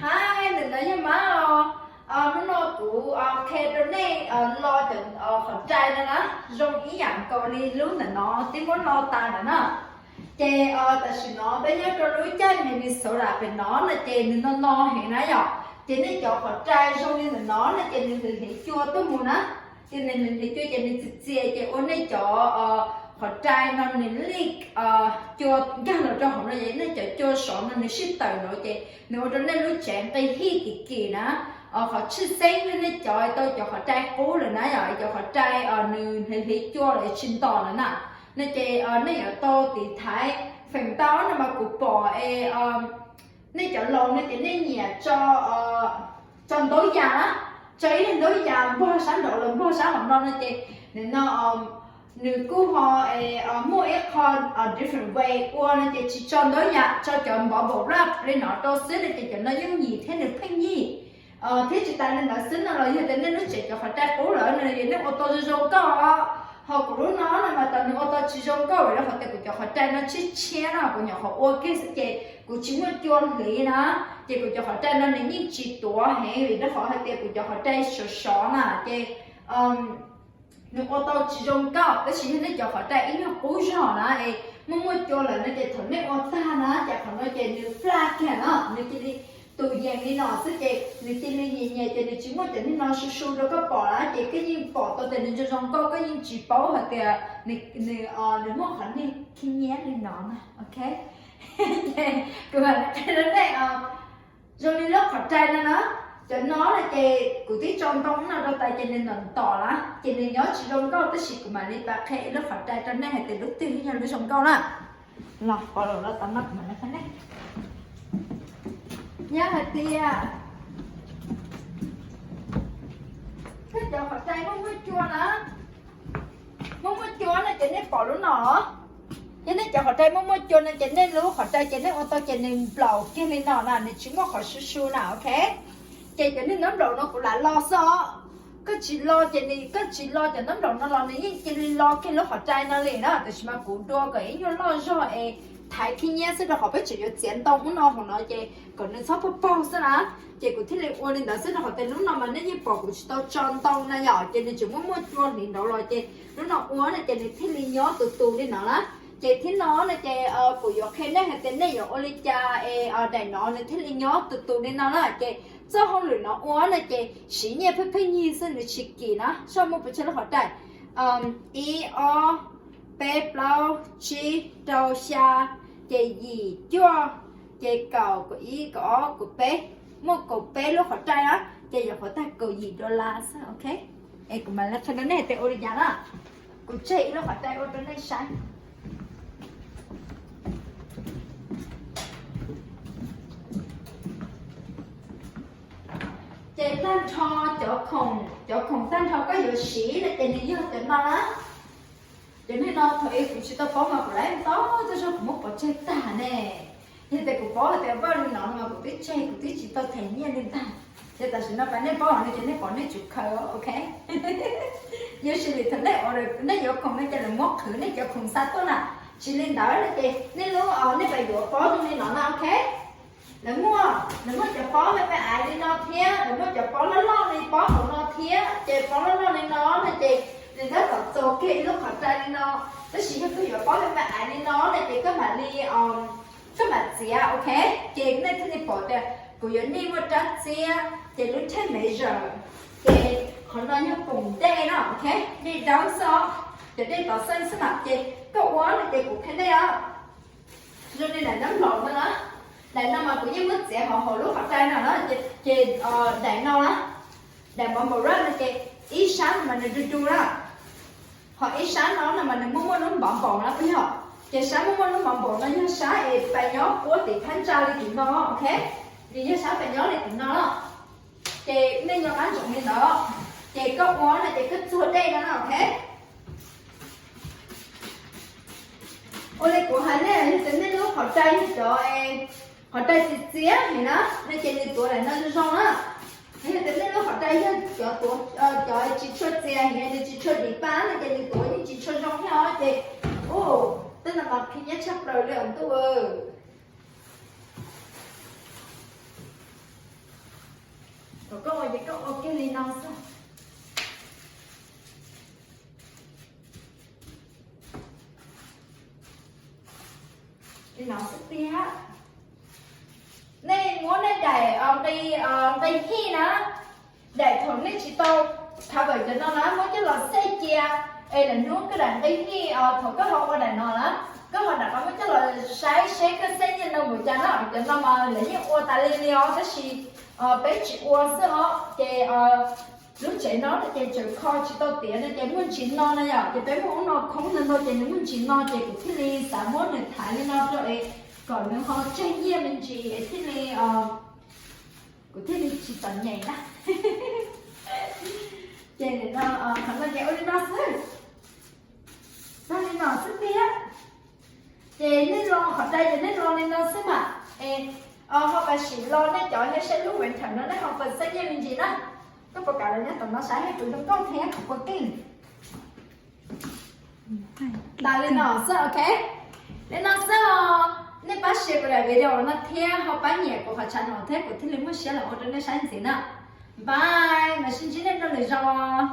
Hi, ntawm no yog Mab os. Hnub no kuv qhia rau nej lo cov qhov rai no na, zoo ib yam nkaus li lub ntawm no twb muab lo tas lawm na. Ces tam sim no peb nyob rau lub caij Minnesota pem no no ces nws no no heev na yom. Ces nej cov qhov rai zoo li ntawm no no ces nws hliv hliv cua tuaj mus na. Ces nws hliv hliv cua ces nws txias txias ces ua nej cov qhov rai no nws leak cua nkag los rau hauv no ces nej cov cua sov no nws sib tawm no ces nws ua rau nej lub tsev nqi hij kim kim na. Qhov tshwj xeeb yog nej cov tau cov qhov rai qub lawm na yom, cov qhov rai nws hliv hliv cua lawm tsis ntos lawm na. No ces nej yuav tau tiv thaiv. Feem ntau no mas kuv pom es nej cov laus no ces nej nyiam tso ntaub yas na, tso ib leeg ntaub yas npog sab nraud los npog sab hauv no no ces nim no nws kuj ho muaj ib qho different way ua no ces tsis tso ntaub yas, tso cov bubble wrap li no rau xwb no ces cov no yooj yim thiab nws pheej yig. Thiab tsis tas li ntawd xwb no los yog tias nej lub tsev cov qhov rai qub lawm no nej ua tau zoo zoo nkauj. Ho kuv lub no no mas tas nws ua tau tsis zoo nkauj rau qhov tias kuv cov qhov rai no tshiab tshiab no kuv nyuam qhuav ua kiag xwb ces kuv tsis muaj cua hliv na. Ces kuv cov qhov rai no nws yeej tsis tuav heev vim rau qhov hais tias kuv cov qhov rai sov sov na ces nws ua tau tsis zoo nkauj. Tab sis yog nej cov qhov rai ib nyuag qub zog na es muaj muaj cua lawm no ces thaum nej ua tag na ces qhov no ces nws flat kiag no nws cia li tus yees li no xwb ces nws cia li nyias nyias ces nws tsis muaj cov niag no su su rau koj pom na ces koj yeej pom tau tias nws zoo zoo nkauj, koj yeej tsis paub hais tias nws muaj qhov niag khib nyiab li no na, ok. Ces kuv mam li qhia rau nej, zoo li lub qhov rai no na, cov no no ces kuv twb tso ntoo no rau tas ces nws ntom ntom na ces nws nyob tsis zoo nkauj tab sis kuv mam li pab qhia ib lub qhov rai rau nej hais tias lub twg yog lub zoo nkauj na. Los pov los los tau no kuv mam li qhia nej. Yog hais tias koj cov qhov rai muaj muaj cua na, muaj muaj cua no ces nej pom lub no los, yog nej cov qhov rai muaj muaj cua no ces nej lub qhov rai ces nej ua tau ces nws nplaum kiag li no na, nws tsis muaj qhov su su na, ok. Ces cov niag nab nplaum no kuv lam lo xwb os. Koj tsis lo ces nws, koj tsis lo cov nab nplaum no los nws yeej cia li lo kiag lub qhov rai no li na, tiam sis mas kuv dua kom ib nyuag loj zog es thaiv khib nyiab xwb rau qhov peb tseem yuav txiav ntoo ub no hauv no ces kom nws txhob paug paug xwb na. Ces kuv thiaj li ua li ntawd xwb rau qhov tias lub no mas nej yeej pom kuv tsis tau tso ntoo na yom, ces nws tseem muaj muaj cua hliv nraud los ces lub no ua no ces nws thiaj li nyob tus tus li no na. Ces thiab no no ces kuv yuav qhia nej hais tias nej yuav ua li cas es daim no nws thiaj li nyob tus tus li no na. Ces txoj hauj lwm no ua no ces siv nyiaj pheej pheej nyig xwb nws tsis kim na, soj muaj pes tsawg lub qhov rais, ib ob peb plaub tsib rau xya, ces yim cuaj, ces kaum kaum ib kaum ob kaum peb, muaj kaum peb lub qhov rais na, ces yuav qhuav tag kaum yim dollar xwb, ok. Es kuv mam li qhia rau nej tias ua li cas na. Kuv tseg ib lub qhov rais ua rau nej saib. Ces tag nrho cov khoom, cov khoom tag nrho koj yuav siv no ces nws yog cov no na. Cov niag no thaum ub kuv tsis tau paub mas kuv laib ntau txoj zog kuv muab pov tseg tag ne. Yog tias kuv paub hais tias vaj li no no mas kuv twb tseg, kuv twb tsis tau them nyiaj li ntag. Ces tam sim no pas nej paub no ces nej pom nej tsum khaws, ok. Usually thaum nej order, nej yuav khoom no ces lawv muab qhwv nej cov khoom xa tuaj na. Tsis li ntawd no ces nej lub, nej pas yuav pob zoo li no na, ok. Lawv muaj, lawv muaj cov pob me me aiv li no thiab, lawv muaj cov pob loj loj li pob hauv no thiab, ces pob loj loj li no no ces nws tab tom txaus kiag ib lub qhov rais li no. Tab sis yog koj yuav pob me me aiv li no no ces koj mam li, koj mam txiav, ok. Ces nej thiaj li pom tias kuv yuav nij muaj rab txiab, ces lub tape measure, ces qhov no yog poom dej no, ok, dej dawb xwb os, cov dej tov xeeb xwb na. Ces koj ua no ces kuv qhia nej os. Zoo li daim nab nplaum no na, daim no mas kuv yeej muab txiav hauv hauv lub qhov rais no na, ces daim no na, daim bubble wrap no ces ib sab no mas nws du du na, ho ib sab no no mas nws muaj muaj lub bubble na puas yog? Ces sab muaj muaj lub bubble no yog sab es pas nyob puab tim phab ntsa li tim no, ok, nws yog sab pas nyob li tim no. Ces nej nco qab ntsoov li ntawd, ces koj ua no ces koj txuag dej no na, ok. Ua li kuv hais nej, yog tias nej lub qhov rais yog cov, qhov rais txias txias heev na, no ces nws tuav daim no zoo zoo na. Yog tias nej lub qhov rais yog cov tuav, cov tsis tshua txias heev, nws tsis tshua dim paj no ces nws tuav yeej tsis tshua zoo thiab os. Ces, u, tej no mas khib nyiab tshaj plaws li os ntuj. Koj ua ces koj ua kiag li no xwb. Li no xwb tiag. Nej muab nej daim nqi hij na, daim thaum nej tsis tau cover cov no na muab coj los xej cia, es lwm hnub koj daim nqi hij thaum koj ho ua daim no na, koj ho rov qab muab coj los saib seb koj xej nyiaj ntau npaum cas na. Cov no mas lawv yeej ua tas li li os tab sis peb tsis ua xwb os ces lub tsev no ces tseem kho tsis tau tiav no ces muaj ntsis no na yom, ces peb muaj ub no khoob ntau ntau ces nws muaj ntsis no ces kuv thiaj li xav muab nws thaiv li no rau es kom nws ho tseg nyiaj me ntsis es thiaj li, kuv thiaj li tsis txom nyem na. Ces qhov no ces ua li no xwb. Tag li no xwb tiag. Ces nej lo qhov dai ces nej lo li no xwb mas es ho pas sim lo nej cov thiab saib lub winter no nej ho pas xej nyiaj me ntsis na. Koj puas kam los nyob tom no saib kuv zoo nkauj thiab kuv puas keej? Tas li no xwb, ok. Li no xwb os. Nej pab share kuv daim video no thiab ho pab nyiam kuv qhov channel thiab kuv thiaj li muaj siab los ua rau nej saib ntxiv na. Bye, mam sib ntsib nej rau lwm zaus.